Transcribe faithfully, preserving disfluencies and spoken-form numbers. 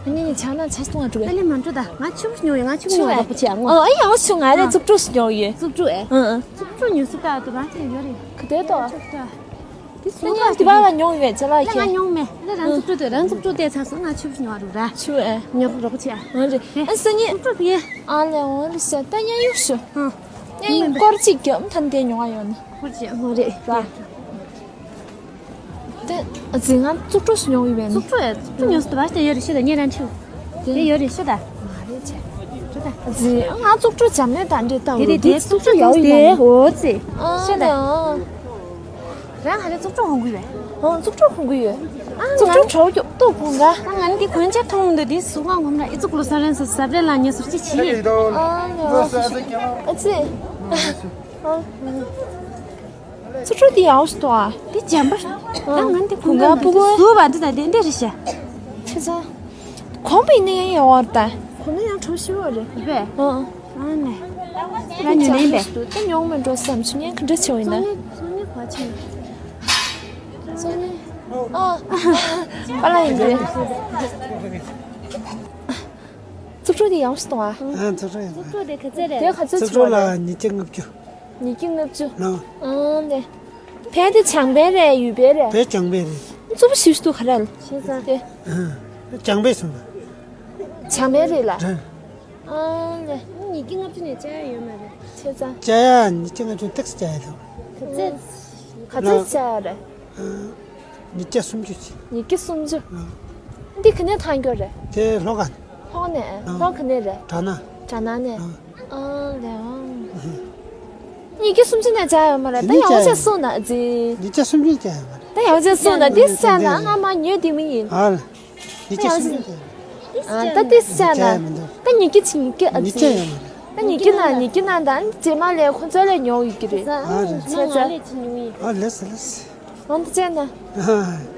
ངས་ཆག་ན་ཆ་སྟོང་བ་འགྲོ་བས། ད་ལེ་མ་འགྲོ་ད། ང་ཆུ་བོ་ཉོ་ཡོད། ང་ཆུ་བོ་ཉོ་བ་རོགས་པ་བྱེད་ཨ་ངོ། ཨ་ཡང་ཆུ་ང་རེ་ཨ། ཙུག་ཀྲུ་ཉོ་ཡོད། ཙུག་ཀྲུ་ཨེ། ཨ་ཨ། ཙུག་ཀྲུ་ཉོ་སུ་ད་དུ་རང་ཅིག་ཡོད་རེད། ག་དེ་ཏོ། ཙུག་ཀྲུ། དེ་སུ་ད་ཡང་དེ་བ་ལ་ཉོ་ཡོད་ཅེ་ལ་ཁྱེད། ང་ཉོ་མེད། ད་རང་ཙུག་ཀྲུ་དེ་རང་ཙུག་ཀྲུ་དེ་ཚ་སོང་ང་ཆུ་བོ་ཉོ་བ་རོགས་ར། ཆུ་ཨེ། ཉོ་རོགས་པ་བྱེད་ཨ། ཨ་རེད། ཨ་སི་ཉི། ཙུག་ཀྲུ་དེ། ཨ་ལེ་འོ་ལེ་ཤ་ད་ཡང་ཡོད་ཤོ། ཨ། ཡང་སྐོར་གཅིག་རྒྱབ་ཐན་དེ་ཉོ་བ་ཡོད་ནི། སྐོར་གཅིག་ཨ་རེད་ར། དེ་ཨ་ཙི་ང་ཙུག་ཀྲུ་ཞིག་ཉོ་ཡི་བས་ནི། ཙུག་ཀྲུ་ཨེ། ཙུག་ཀྲུ་ཉོ་སུ་དུ་བ་ཞིག་ཡོད་རེད་ཤི་ད་ཉེ་རང་ཁྲིའུ། དེ་ཡོད་རེད་ཤི་ད། མ་རེད་ཅེ། ཤི་ད། ཨ་ཙི་ང་ཙུག་ཀྲུ་འཇམ་ནས་ད་འདྲེ་ལྟ་བུ་དེ་རེད་དེ་ཙུག་ཀྲུ་ཡོད་ཡོད་ནི། འོ་ཙི། ཨ་ཤི་ད། ནི་ཨ། རང་ཧ་ལས་ཙུག་ཀྲུ་ཧོང་གི་ཡོད། ཨ་ཙུག་ཀྲུ་ཧོང་གི་ཡོད། ཨ་ཙུག་ཀྲུ་ང་གྲོགས་ཀྱོག་ཏོ་ཕུང་ག་ད་ང་འདི་གོན་ཆ་ཐོང་འདི་འདི་སུ་གང་གོམ་ན་ཨི་ཙུག་ལོ་ས་རན་ས་ས་བྲེ་ལ་ཉེ་སུར་ཅི་ཆི། ཨ་ནི་ཨ་ཙི། ཨ། ཙུག་ཀྲུ་འདི་ཡག་སུ་ཏོ་ཨ། འདི་འཇམ་པ། ད་ང་འདི་གོན་ག་ཕུ་གོ་སུ་བ་འདི་ད་འདི་འདི་རེད་ཤ། ཁྱེད་ཚང་། གོམ་པའི་ནི་ཡང་ཡག་བར་ད། གོམ་ནི་ཡང་གྲོ་ཞི་བ་རེད། བས། ཨ། ཨ་ནི། ང་ཉོ་ནི་བས། ད་ཉོང་མི་འགྲོ་བསམ་ཆུ་ཉན་ག་འདྲ་ཆེ་བ་ཡིན་ན། སོང་ནི་སོང་ནི་ག་ཆེ་ན། སོང་ནི། ཨ། པ་ལ་ཡིན་དེ། ཙུག་ཀྲུ་དེ་ཡག་སུ་གཏོང་ཨ། ཨ་ཙུག་ཀྲུ་ཡག་ཙུག་ཀྲུ་དེ་ག་ཚད་རེད། དེ་ག་ཚད་ཙུག་ཆེ་བ་ཀྲུ་ལ་རེད། ཉིས་བརྒྱ་ལྔ་བཅུ། ཉིས་བརྒྱ་ལྔ་བཅུ། ལགས། ཨང་དེ། བལ་དེ་བྱང་བལ་རེད་ཡུལ་བལ་རེད། བལ་བྱང་བལ་རེད། མཛུབ་ཞིབ་ཏུ་ག་རེ་ལ། ཤེས་ས་དེ། ཨང་། བྱང་བལ་སོང་ལ། བྱང་བལ་རེད་ལ། རེད། ཨང་ལེ། ཉིས་བརྒྱ་ལྔ་བཅུ་ནས་བཅའ་ཡ་ཡོད་མ་རེད། ཤེས་ས། བཅའ་ཡ་ཉིས་བརྒྱ་ལྔ་བཅུ་ཏིག་ཙམ་བཅའ་ཡ་དང་། ག་ཚད། ག་ཚད་བཅའ་ཡ་རེད། ཨང་། ཉིས་བརྒྱ་སུམ་ཅུ་ཅིག་ཉིས་བརྒྱ་སུམ་ཅུ། ཨང་། འདི་ག་ནས་ཐང་རྒྱུ་རེད། དེ་ལྷོ་ཁ་ནས། ལྷོ་ནས། ཨང་། ལྷོ་ག་ནས་རེད། གྲ་ན། གྲ་ན་ནས། ཨང་། ཨ་ལེ་ཨང་། ཉིས་བརྒྱ་སུམ་ཅུ་ནས་བཅའ་ཡོད་མ་རེད། ད་ཡང་བཅའ་སོང་ན་ཙི། ཉིས་བརྒྱ་སུམ་ཅུ་བཅའ་ཡོད་མ་རེད། ད་ཡང་བཅའ་སོང་ན་འདི་བཅའ་ན་ང་མ་ཉོས་དེ་མི་ཡིན། ཨ་ལ། ཉིས་བརྒྱ་སུམ་ཅུ་བཅའ་ཡོད་མ་རེད། ཨ་ད་འདི་བཅའ་ན། ད་ཉིས་བརྒྱ་ཅིག་ཉིས་བརྒྱ་ཨ་ཙི། ད་ཉིས་བརྒྱ་ན་ཉིས་བརྒྱ་ན་ད་རྗེས་མ་ལས་ཁོ་ཚོ་ལས་ཉོ་ཡོད་ཀྱི་རེད། ཨ་རེད། བྱས་ཙང་། ཨ་ལེ་སི་ལེ་སི། ཨ་འདི་བཅའ་ན། ཨ།